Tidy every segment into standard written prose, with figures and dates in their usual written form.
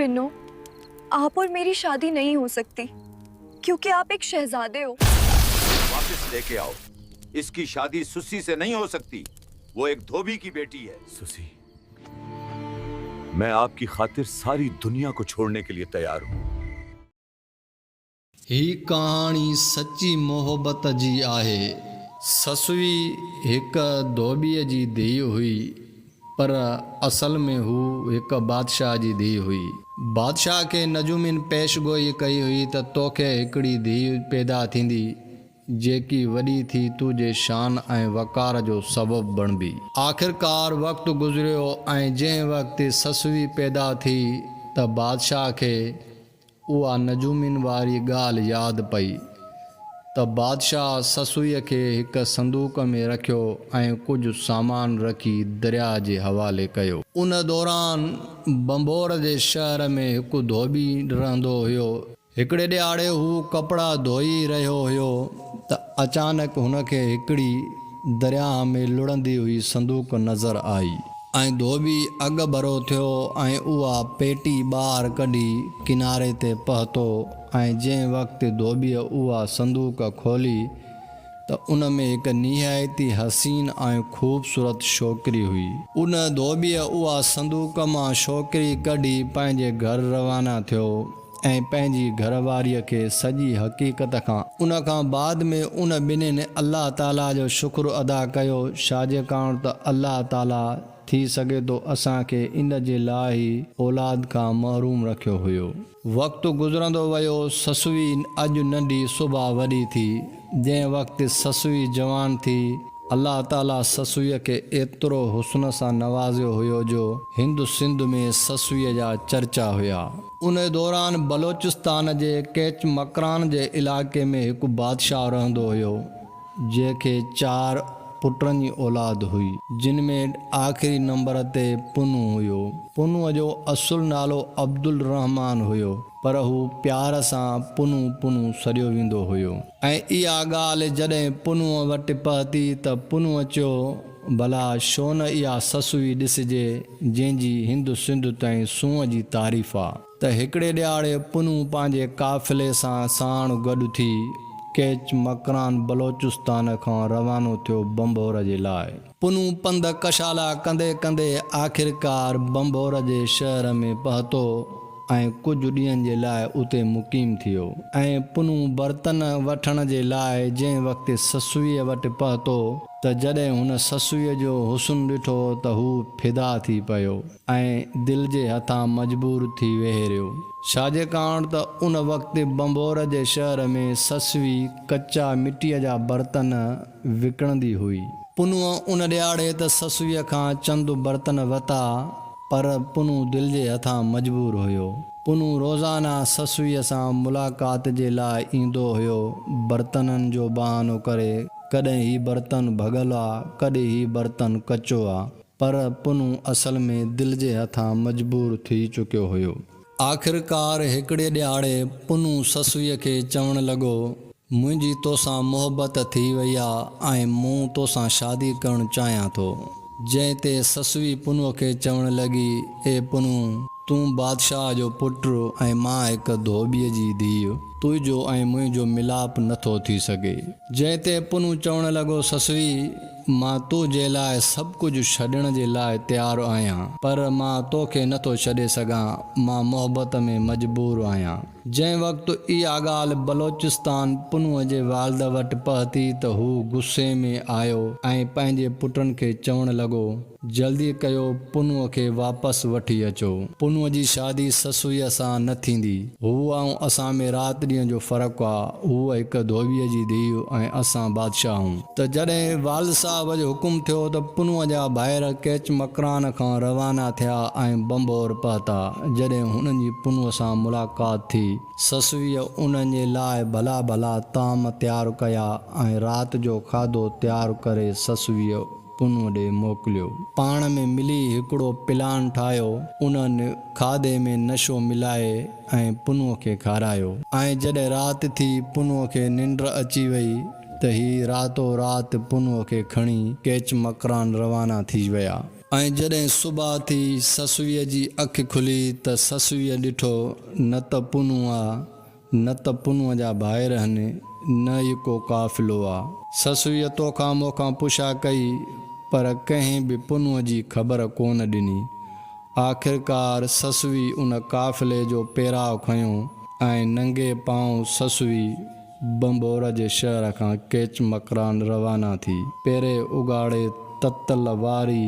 पिन्नो, आप और मेरी शादी नहीं हो सकती क्योंकि आप एक शहजादे हो। वापस लेके आओ। इसकी शादी सुसी से नहीं हो सकती, वो एक धोबी की बेटी है। सुसी, मैं आपकी खातिर सारी दुनिया को छोड़ने के लिए तैयार हूं। هي ڪهاڻي سچي محبت جي آهي. سسئي هڪ ڌوٻيء جي ڌيء هئي، پر اصل ۾ هوء هڪ بادشاهه جي ڌيء هئي. بادشاهه کي نجومين پيش گوئي ڪئي هئي ته توکي هڪڙي ڌيء پيدا ٿيندي، جيڪي وڏي ٿي تنهنجي شان ۽ وقار جو سبب بڻبي. آخرڪار وقت گذريو ۽ جنهن وقت سسئي پيدا ٿي ته بادشاهه کي اها نجومين واري ڳالهه ياد پئي ته بادشاهه سسئيء کي هڪ صندوق ۾ رکيو ۽ ڪجهه سامان رکي درياهه جي حوالي ڪيو. ان دوران ڀنڀور جي شهر ۾ هڪ ڌوٻي رهندو هيو. هڪڙي ڏهاڙي هو ڪپڙا ڌوئي رهيو هيو ته اچانڪ هن کي هڪڙي درياهه ۾ لڙهندي هئي صندوق نظر آئي. ۽ ڌوٻي اڳڀرو ٿيو ۽ اها پيٽي ٻاهر ڪڍي ڪناري تي پهتو ۽ جنهن وقت ڌوٻيء اها صندوق کولي ته ان ۾ هڪ نهايت ئي حسين ۽ خوبصورت ڇوڪري هئي. ان ڌوٻيء اها صندوق مان ڇوڪري ڪڍي پنهنجي گهر روانا ٿيو. ۽ پنهنجي گهر واريء کي سڄي حقيقت کان. ان کان بعد ۾ ان ٻنهين الله تعاليٰ جو شڪر ادا ڪيو ڇاجيڪاڻ ته الله تعاليٰ ٿي سگهي ٿو اسان کي ان جي لاء ئي اولاد کان محروم رکيو هيو. وقت گذرندو ويو، سسئي اڄ ننڍي صبح وڏي ٿي. جنهن وقت سسئي جوان ٿي، الله تعاليٰ سسئيء کي ايترو حسن سان نوازيو هيو جو هند سنڌ ۾ سسئيء جا چرچا هيا. ان دوران بلوچستان جي ڪيچ مڪران جي علائقي ۾ هڪ بادشاهه رهندو هيو، جنهن کي چار پٽن جي اولاد هئي، جن ۾ آخري نمبر تي پنهون هيو. پنهونء جو اصل نالو عبدالرحمان هيو، پر هو پيار سان پنهون پنهون سڏيو ويندو هيو. ۽ اها ڳالهه جڏهن پنهونء وٽ پهتي ته پنهونء چيو، ڀلا ڇو نه اها سسئي ڏسجي، جنهن جي هند سنڌ تائين سونهن جي تعريف آ. ته هڪڙي ڏهاڙي پنهون پنهنجي قافلي سان ساڻ گڏ ٿي، ڪيچ مڪران بلوچستان کان روانو ٿيو ڀنڀور جي لاء. پنهون پنڌ ڪشالا ڪندي ڪندي آخرڪار ڀنڀور جي شهر ۾ پهتو ۽ ڪجهه ڏينهن جي لاء اتي مقيم ٿيو ۽ پنهون برتن وٺڻ جي لاء جنهن وقت سسئيء وٽ پهتو ته جڏهن هن سسئيء جو حسن ڏٺو ته هو فدا ٿي پيو ۽ دل جي هٿان مجبور ٿي ويهي رهيو. ڇاجيڪاڻ ته ان وقت ڀنڀور جي شهر ۾ سسئي ڪچا مٽيء جا برتن وڪڻندي هئي. پنهونء ان ڏهاڙي ته سسئيء کان چند برتن وتا، پر پنهون دل جي هٿان مجبور هيو. پنهون روزانه سسئيء سان ملاقات جي لاء ايندو هيو. برتنن جو بهانو ڪري، ڪڏهن هي برتن ڀڳل آ، ڪڏهن هي برتن ڪچو آ. پر پنهون اصل ۾ دل جي هٿان مجبور ٿي چڪيو هيو. آخرڪار هڪڙي ڏهاڙي پنهون سسئيء کي چوڻ لڳو، منهنجي توسان محبت ٿي وئي آ ۽ مون توسان شادي ڪرڻ چاهيان ٿو. جنهن تي سسئي پنهونء کي چوڻ لڳي، اي پنهون! تون بادشاهه جو پٽ ۽ مان هڪ ڌوٻيء جي ڌيء، تنهنجو ۽ منهنجو ملاپ نٿو ٿي سگهي. جنهن تي پنهون چوڻ لڳو، سسئي! مان تنهنجي لاء سڀ ڪجهه ڇڏڻ جي لاء تيار آهيان، پر مان توکي نٿو ڇڏي سگهان، مان محبت ۾ مجبور آهيان. جنهن وقت اها ڳالهه بلوچستان پنهونء جي والد وٽ پهتي ته هو غصي ۾ آيو ۽ پنهنجي پٽن کي چوڻ لڳو، جلدي ڪيو پنهونء کي واپس وٺي اچو. پنهونء جي شادي سسئيء سان نه ٿيندي. هوء ۽ اسان ۾ رات ڏينهن جو فرق آ. هوء هڪ ڌوٻيء جي ڌيء ۽ اسان بادشاهه آهيون. ته جڏهن والد صاحب جو حڪم ٿيو ته پنهونء جا ڀائر ڪيچ مڪران کان روانا ٿيا ۽ ڀنڀور پهتا. جڏهن هنن جي پنهونء سان ملاقات ٿي. سسئيء انهن جي لاء ڀلا ڀلا طعام تيار ڪيا ۽ رات جو کاڌو تيار ڪري سسئيء پنهون ڏي موڪليو. پاڻ ۾ ملي هڪڙو پلان ٺاهيو. انهن کاڌي ۾ نشو ملائي ۽ پنهون کي کارايو. ۽ جڏهن رات ٿي پنهون کي ننڊ اچي وئي ته هي راتو رات پنهون کي کڻي ڪيچ مڪران روانا ٿي ويا. ۽ جڏهن صبح ٿي سسئيء جي اک کلي ته سسئيء ڏٺو نه ته پنهون آ، نه ته پنهونء جا ڀائر هن، نه ئي ڪو قافلو آ. سسئيء توکان مونکان پڇا ڪئي، پر ڪنهن به پنهونء جي خبر ڪونه ڏني. آخرڪار سسئي ان قافلي جو پيراء کنيو ۽ ننگي پانء سسئي ڀنڀور جي شهر کان ڪيچ مڪران روانا ٿي. پيري اگهاڙي تتل واري،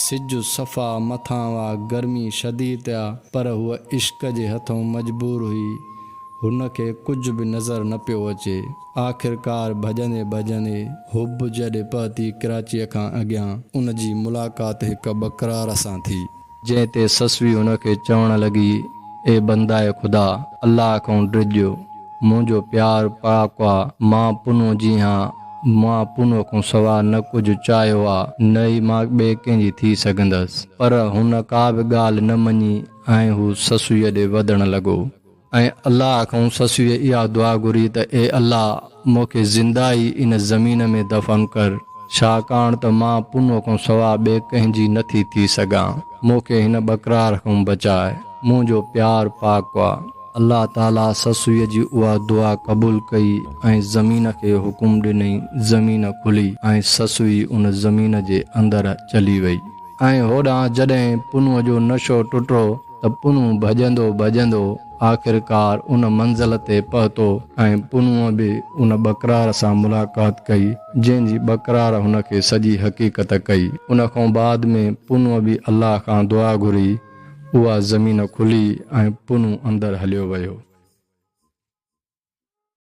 سج صفا مٿان وا، گرمي شديد آ، پر هوء عشق جي هٿئون مجبور هئي. هن کي ڪجهه به نظر نه پيو اچي. آخرڪار ڀڄندي ڀڄندي حب جڏ پهتي ڪراچيء کان اڳيان ان جي ملاقات هڪ ٻڪرار سان ٿي. جنهن تي سسئي هن کي چوڻ لڳي، اي بنداء خدا! الله کان ڊڄ، منهنجو پيار پاڪ آ، مان پنهون جي هان، مان پنهون کان سوا نه ڪجهه چاهيو آ، نه ئي مان ٻئي ڪنهن جي ٿي سگهندس. پر هن ڪا به ڳالهه نه مڃي ۽ هو سسئيء ڏي وڌڻ لڳو. ۽ الله کان سسئيء اها دعا گهري ته اي الله! مون کي زنده ئي ان زمين ۾ دفن ڪر، ڇاڪاڻ ته مان پنهون کان سوا ٻئي ڪنهن جي نه ٿي ٿي سگهان. مون کي هن ٻڪرار کان بچاء. منهنجو پيار پاڪ آ. الله تعاليٰ سسئيء جي اها دعا قبول ڪئي ۽ زمين کي حڪم ڏنئي، زمين کلي ۽ سسئي ان زمين جي اندر چلي وئي. ۽ هوڏانهن جڏهن پنهونء جو نشو ٽٽو ته پنهون ڀڄندو ڀڄندو آخرڪار ان منزل تي پهتو ۽ پنهونء به ان ٻڪرار سان ملاقات ڪئي، جنهن جي ٻڪرار هن کي سڄي حقيقت ڪئي. ان کان بعد ۾ پنهونء به الله کان دعا گهري، اها زمين کلي ۽ پنهون اندر هليو ويو.